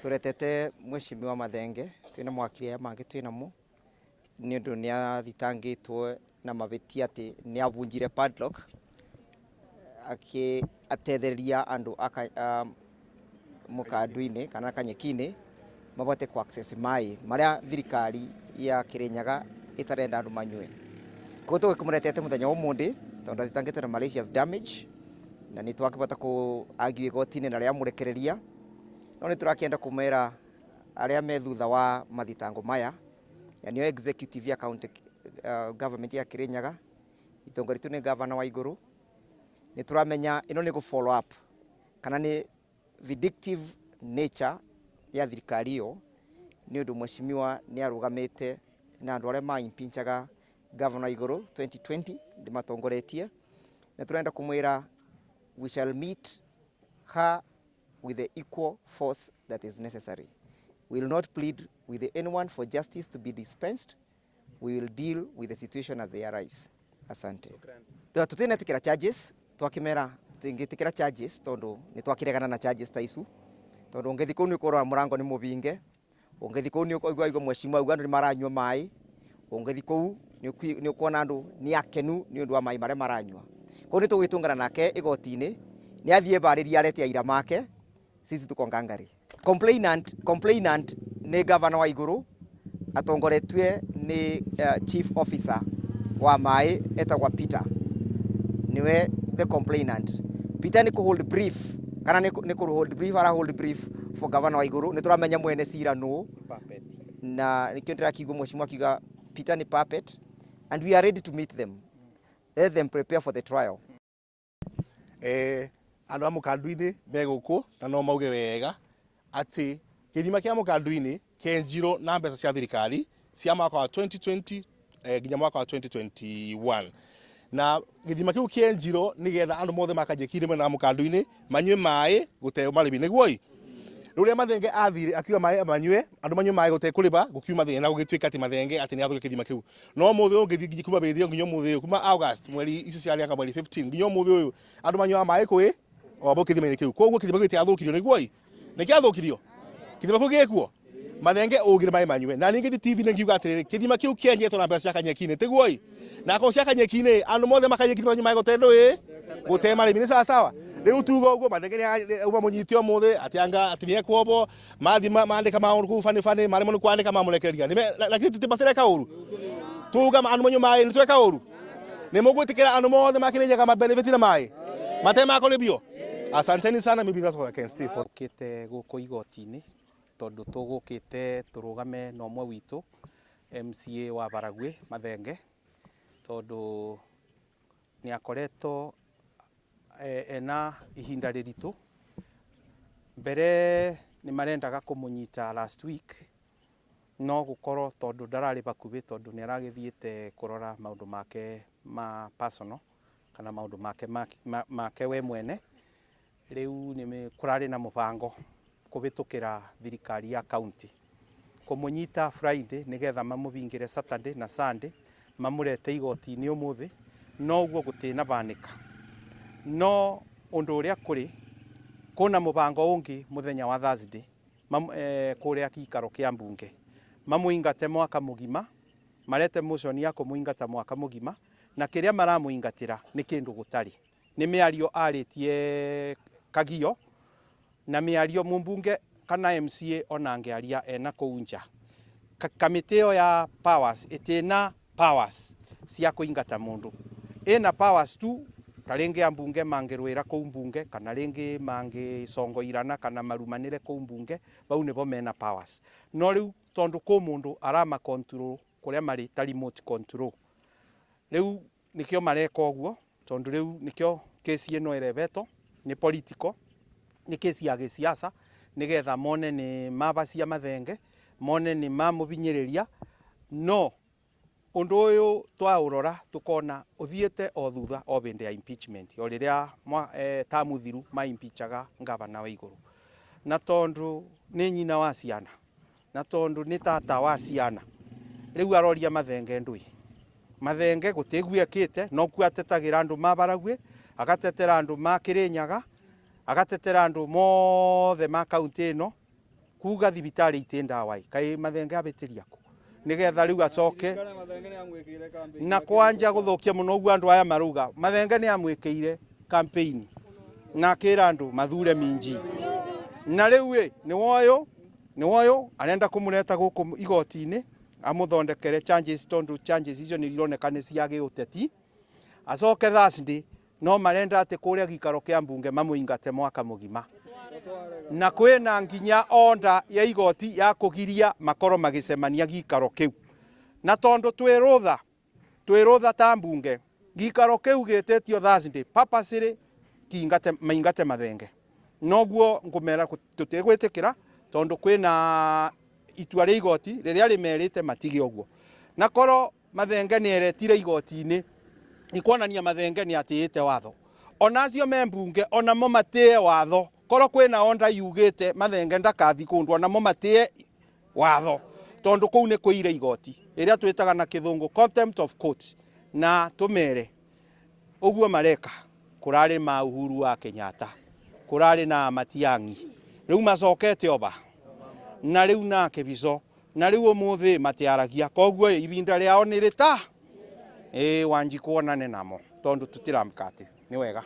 Turetete Mheshimiwa Mathenge twina mawakiri aya mangi twinamo ni undu ni athitangitwo na mabitia ati ni abunjire padlock aki atethereria andu aka mukandu-ini kana kanyeki-ini mabote ku access mai maria thirikari ya Kirinyaga itarenda andu manyue. Koguo tugikumuretete muthenya wa umuthi tondu athitangitwo na malicious damage na ni twakibota ku argue igoti-ini na ria murekereria, no ni turakienda kumera aria me thutha wa mathitango maya na nio executive ya county government ya Kirinyaga itongoretio ni governor wa iguru. Ni turamenya ino ni gu follow up kana ni vindictive nature ya thirikari iyo ni undu mheshimiwa ni arugamite na andu aria ma impeachaga governor iguru 2020 ndimatongoretie, na turenda kumwira we shall meet her with the equal force that is necessary. We will not plead with anyone for justice to be dispensed. We will deal with the situation as they arise. Asante. Tutinetikira charges, twakimera tingitikira charges tondu ni twakiregana na charges ta icu, tondu ungithi kuu ni ukurora murango ni mubinge, ungithi kuu ni ukaigua igua mheshimiwa auga andu ni maranyua mai, ungithi kuu ni ukuona andu ni akenu ni undu wa mai maria maranyua. Kuu ni tugitungana nake igoti-ini, ni athie bariria arete aira make, sisi tuko ngangari. Complainant ni governor wa iguru atongoretue ni chief officer wa mai etagwa Peter, niwe the complainant. Peter ni ku hold brief kana ni ku hold brief, ara hold brief for governor wa iguru. Ni turamenya mwene cira nu na nikio ndirakiigua mheshimiwa akiuga Peter ni puppet, and we are ready to meet them. Let them prepare for the trial. Andu a mukandu-ini me guku na no mauge wega ati kithima kia mukandu-ini kenjirwo na mbeca cia thirikari cia mwaka wa 2020 nginya mwaka wa 2021, na githima kiu kienjirwo nigetha andu mothe makanyekire mwena wa mukandu-ini manyue mai gute marĩmi. Niguo ii rĩrĩa Mathenge athire akiuga mai manyue, andu manyue mai gute kuriba, gukiuma thina gugituika ati Mathenge ati ni athukia kithima kiu. No muthi uyu ngithii nginya kuma bithio nginya muthi uyu, kuma August mweri icio ciarĩ mweri 15 nginya muthi uyu andu manyuaga mai kwi o bo kithima-inĩ kiu. Koguo kithima kiu gĩtiathũkirio. Nĩguo ii nĩ kĩathũkirio kithima kiu gĩkuo Mathenge ugire mai manyue. Na ningĩ TV nĩ ngiuga atĩrĩrĩ, kithima kiu kĩenjetwo na mbeca cia kanyeki-inĩ, tiguo ii na akorwo cia kanyeki-inĩ andu mothe makanyeki manyue mai gũte ndũĩ gũte marĩmi. Nĩ sawa sawa. Rĩu tuga ũguo Mathenge nĩ auma mũnyite ũmũthĩ atĩ anga atĩ nĩ ekwombwo, mathi mandĩka maũndũ kũu bani bani maremwo nĩ kwandĩka mamũrekereria, lakini matireka ũru. Tuga andu manyue mai nĩ tweka ũru. Nĩ mũgwĩtĩkĩra andu mothe makĩrĩnyaga mabenefit na mai mate makũrĩbio. Asanteni sana. Maybe that's what I can say for Ũkĩte gũkũ igoti-inĩ tondũ tũgũkĩte tũrũgame na ũmwe witũ MCA wa Baragwi Mathenge, tondũ nĩ akoretwo ena ihinda rĩritũ. Mbere nĩ marendaga kũmũnyita last week, no gũkorwo tondũ ndararĩ bakuhĩ, tondũ nĩ aragĩthiĩte kũrora maũndũ make ma personal kana maũndũ make make we mwene. Rĩu nĩ kũrarĩ na mũbango kũhĩtũkĩra thirikari ya county kũmũnyita Friday nĩgetha mamũhingĩre Saturday na Sunday, mamũrete igoti-inĩ ũmũthĩ, no ũguo gũtĩnabanĩka. No ũndũ ũrĩa kũrĩ kũna mũbango ũngĩ mũthenya wa Thursday kũrĩa gĩikaro kĩa mbunge mamũingate mwaka mũgima, marete motion ya kũmũingata mwaka mũgima, na kĩrĩa maramũingatĩra nĩ kĩndũ gũtarĩ. Nĩ mĩario arĩtie Kagio, na mĩario mũmbunge kana MCA ona angĩaria ena kũu nja. Kamĩtĩ ĩyo ya powers ĩtĩna powers cia kũingata mũndũ, ĩna powers tu ta rĩngĩ ambunge mangĩrwĩra kũu mbunge kana rĩngĩ mangĩcongoirana kana marumanĩre kũu mbunge, bau nĩbo mena powers. No rĩu tondũ kũ mũndũ arama control kũrĩa marĩ ta remote control, rĩu nĩkĩo mareka ũguo, tondũ rĩu nĩkĩo kesi ĩno ĩrebetwo nĩ political, nĩ kesi ya gĩsiasa, nĩgetha mone nĩ mabacia Mathenge, mone nĩ mamũbinyĩrĩria. No ũndũ ũyũ twaũrora tũkona ũthiĩte o thutha o hĩndĩ ya impeachment, o rĩrĩa tamu thiru ma impeachaga ngavana wa igũrũ, na tondũ nĩ nyina wa ciana na tondũ nĩ tata wa ciana, rĩu aroria Mathenge ndũĩ Mathenge gũtĩguo ekĩte, no kuo atetagĩra andũ ma Baragwi, agatetera andũ ma Kĩrĩnyaga, agatetera andũ mothe ma kaunti ĩno. Kuga thibitari iti ndawa kai Mathenge abitiria ku nigetha riu acoke na kwanja guthukia muno uguo andu aya maruga Mathenge ni amwikire campaign na akira andu mathure Minji na riu ni woyo arenda kumureta guku igoti-ini amuthondekere charges tondu charges icio ni ironeka ni cia giuteti. Acoke Thursday no marenda ati kuria gikaro kia mbunge mamuingate mwaka mugima na kwina nginya onda ya igoti ya kugiria makorwo magicemania gikaro kiu. Na tondu twirutha ta mbunge gikaro kiu gitetio Thursday purposely kiingate maingate Mathenge noguo ngumera tutigwitikira tondu kwina itua ria igoti riria rimerite matige uguo. Na korwo Mathenge ni eretire igoti-ini ikuonania Mathenge ni atiite watho ona acio me mbunge onamo matie watho. Korwo kwina onda yugite Mathenge ndakathi kundu onamo matie watho tondu kuu ni kuire igoti iria twitaga na kithungu contempt of court. Na tumere uguo mareka kurari ma Uhuru wa Kenyatta kurari na Matiang'i riu macokete oba na riu na Kibico na riu umuthi matiaragia koguo ibinda riao ni rita Wanjiku onane namo tondu tutiramkati ni wega.